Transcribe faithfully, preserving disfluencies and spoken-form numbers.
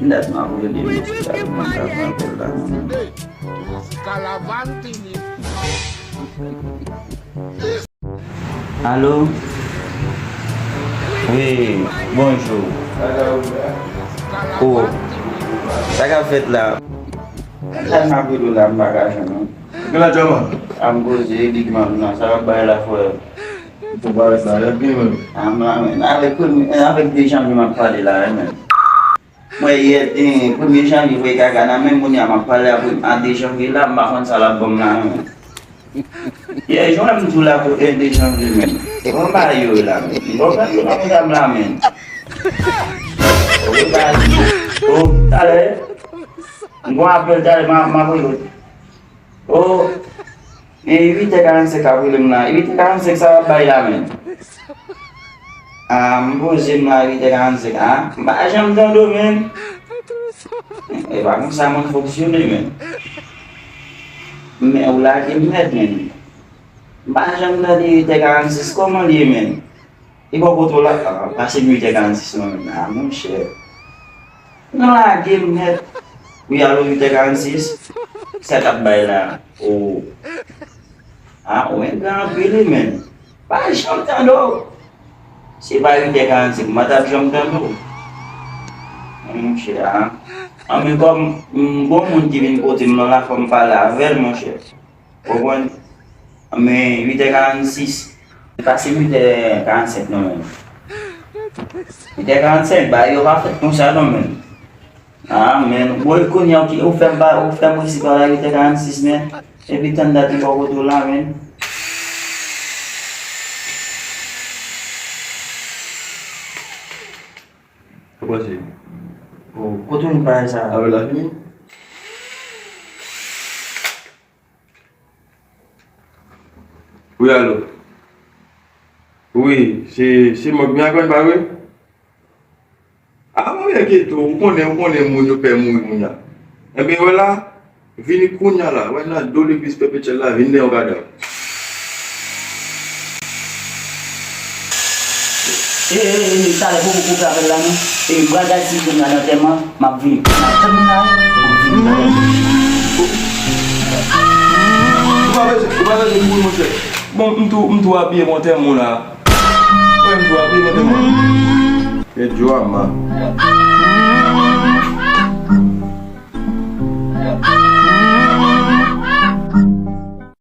Dat m ap rele mesye la pou mwen ta pran apèl la. Alo? Wi, bonjou. Oh, sa k ap fèt la? Sa m ap rele w la, m pa ka jwenn ou. Gen la, Jama? A m poze, big man, nan, sa k ap bay la, frè? Ou parèt la, y ap gen menm. A m la, men, avèk premye, avèk de janvye m ap pale la, wi, men. Mwen yè, eh, premye janvye voye kaka nan men m, kounye a m ap pale a, a de janvye la, m pa konn sa l ap ban m la, non. Yè, jan m di w la pou en de janvye menm. E bon bagay yo ye la, men. Bon bagay yo pa konn sa m la, men. O, talè. M gon apèl talè, m a, m a voye. O, e uit è karannsenk ap rele m la. Uit è karannsenk sa w ap bay la, men. A, m poze m la, uit è karannsenk. A, m pa janm tande w, men. E pa konsa mwen fonksyone, men. Men ou lage m nèt, men. M pa janm tande uit è karannsis, kòman l ye, men? E bò kote w la, a, pase m uit è karannsis non, men. A, monchè. Nou lage m nèt. Wi, alo, uit è karannsis. Sa k ap bay la? O. A, ou engra anpil, wi, men. Pa janm tande w. Se pa uit è karannsis, m pa t ap janm tande w. Monchè, a. An, men kòm, m, gon moun ki vin kote m nan la, fò m pale avè l, monchè. Konprann? Men uit è karannsis. Pase uit è karannsenk non, men. Uit è karannsenk, bagay yo pa fèt konsa non, men. A, men, woy, kounye a, ou fè m pa, ou fè m resi pale a uit è karannsis, men. Epi tann dat li bò kote w la, men. Ou panse? O, kote w vin pale sa? Apèl la fini? Wi, alo. Wi, se, se mòg Myakan, pa vre? A, mwen enkyete w, ou konnen, ou konnen moun yo pè mouri kounye a. Enben, wè la, vini kounye a la, wè nan do legliz Pèpetyèl la, vin dèyè yon kadav. E, e, e, talè, poko koupe apèl la, non. E, m pral gade si m jwenn nan antèman, m ap vini. Nan antèman la, m ap vini. Ou pa bezwen, ou pa bezwen mouri, monchè. Bon, m tou, m tou abiye pou antèman la. Wè, m tou abiye pou antèman. E Djo a ma.